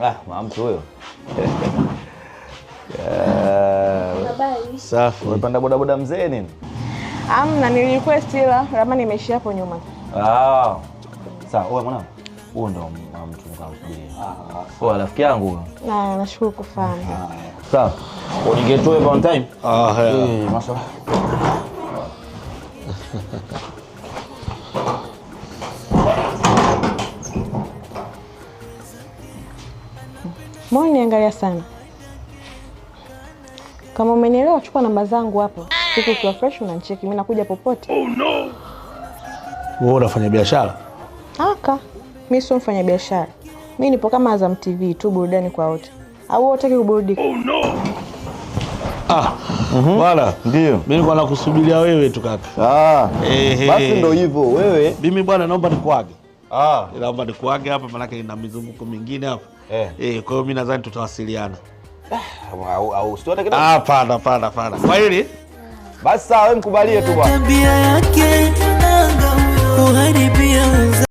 Ah, mtu huyo. Habari. Safi. Umepanda bodaboda mzee nini? Amna, nilirequest ila ramani imeishia hapo nyuma. Ah. Sawa, wewe mwanangu. Huo ndo mtu nikakusubiria. Poa, rafiki yangu huyo. Na nashukuru kufahamu. Sawa. Unigetoe on time. Ah, yeah. Eh, mashallah. Mbona niangalia sana? Kama umenielewa, chukua namba zangu hapo. Siku ukiwa fresh unanicheki, mimi nakuja popote. Wewe unafanya biashara? Aka, mimi sio mfanya biashara. Mimi nipo kama Azam TV tu, burudani kwa wote. Au wewe hutaki kuburudika? Ah, bwana. Ndio. Mimi nilikuwa nakusubiria wewe tu kaka. Ah. Ehe. Basi ndo hivyo wewe. Mimi bwana naomba nikuage. Ah. Naomba nikuage hapa maanake nina mizunguko mingine hapa. Eh. Eh, kwa hiyo mimi nadhani tutawasiliana. Au usione kidogo. Ah, hapana, hapana, hapana. Kwa hili Basi sawa, wewe mkubalie tu bwana. Tabia yake kuharibia.